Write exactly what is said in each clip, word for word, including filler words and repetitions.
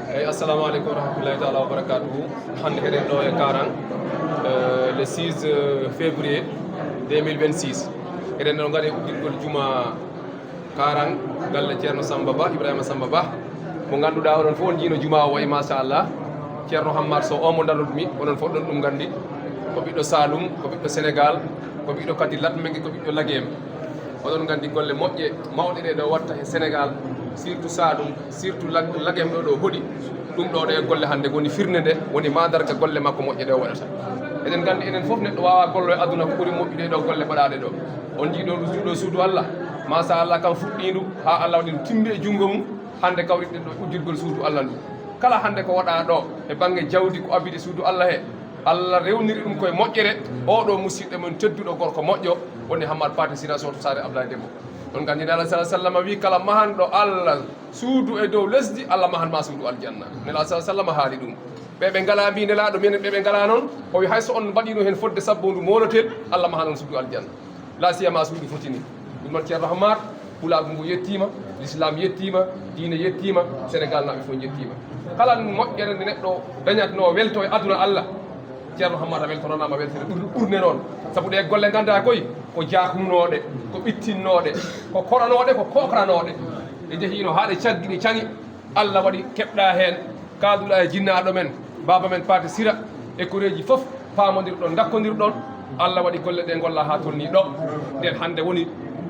Eyi, assalamu aleykum wa rahmatullahi taala wa barakatuhu. Hannde eɗen ɗo e Karang, euh, le six février deux mille vingt-six. Eɗen ɗo ngari udditgol juma Karang, galle Ceerno Samba Ba, Ibrahima Samba Ba. Mo ngannduɗaa onon fof on njiino juma o wayi machallah. Ceerno Hammar Sow o mo ndarotmi, onon fof ɗon ɗum nganndi. Ko ɓiɗɗo Saloum, ko ɓiɗɗo Sénégal, ko ɓiɗɗo kadi Latmingué, ko ɓiɗɗo Laguem. Oɗon nganndi golle moƴƴe mawɗe ɗe ɗo watta e Sénégal, surtout Saloum, surtout Lag-, Laguem ɗo ɗo hoɗi. Ɗum ɗo ɗe golle hannde woni firnde nde, woni mandarga golle makko moƴƴe ɗe o waɗata. Eɗen nganndi enen fof neɗɗo waawa gollo e aduna ko ɓuri moƴƴude e ɗo golle baɗaaɗe ɗo. On njii ɗo ɗo suudu Allah, machallah kam fuɗɗiindu haa Allah waɗi ndu timmi e junngo mum, hannde kawriɗen ɗo udditgol suudu Allah ndu. Kala hannde ko waɗaa ɗo e bannge jawdi ko abbiti suudu Allah he, Allah rewniri ɗum koye moƴƴere. Oɗo musidɗo mon tedduɗo gorko moƴƴo woni Hammar Paate Sira Soto Saare Ablaye Debbo. On nganndi Nela sallallahu alaihi wasallam wi kala mahanɗo Allah suudu e dow lesdi, Allah mahan ma suudu aljanna. Nela sallallahu alaihi wasallam haali ɗum. Ɓe ɓe ngala mbi Nelaaɗo minen ɓe ɓe ngala noon, o wi hay so on mbaɗino heen fodde sabbundu molotel, Allah mahan on suudu aljanna. La siyama suudu foti ni. Ɗum noon Ceerno Hammar, ɓulaagu ngu yettiima, l'islam yettiima, diine yettiima, Sénégal naaɓe fof njettiima. Kala moƴƴere nde neɗɗo dañatno welto e aduna Allah, Ceerno Hammar a weltoranaama weltere ɓur-, ɓurde noon. Sabu ɗe golle nganndaa koy ko jaakunooɗe, ko ɓittinnooɗe, ko koranooɗe, ko kookranooɗe. Ɗe njehiino haa ɗe caggi, ɗe caŋi. Allah waɗi keɓɗa heen, kaaduɗa e jinnaaɗo men, baaba men Paate Sira, e koreeji fof paamondirɗon, ngakkondirɗon. Allah waɗi golle ɗe ngolla haa tolni ɗo. Nden hannde woni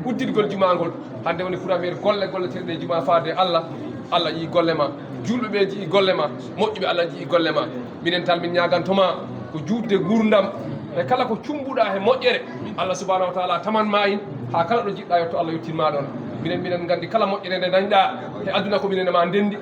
udditgol jumaa ngol. Hannde woni premier golle golleteeɗe e jumaa faade e Allah. Allah yii golle ma, juulɓe ɓe njii golle ma, moƴƴuɓe Allah njii golle ma. Minen tan min ñaagantoma ko juutde nguurndam e kala ko cumbuɗa he moƴƴere. Allah subhanahu wa taala taman ma in haa kala ɗo jiɗɗa yetto Allah yettin ma ɗon. Minen, minen nganndi kala moƴƴere nde dañɗa he aduna ko minen e ma ndenndi.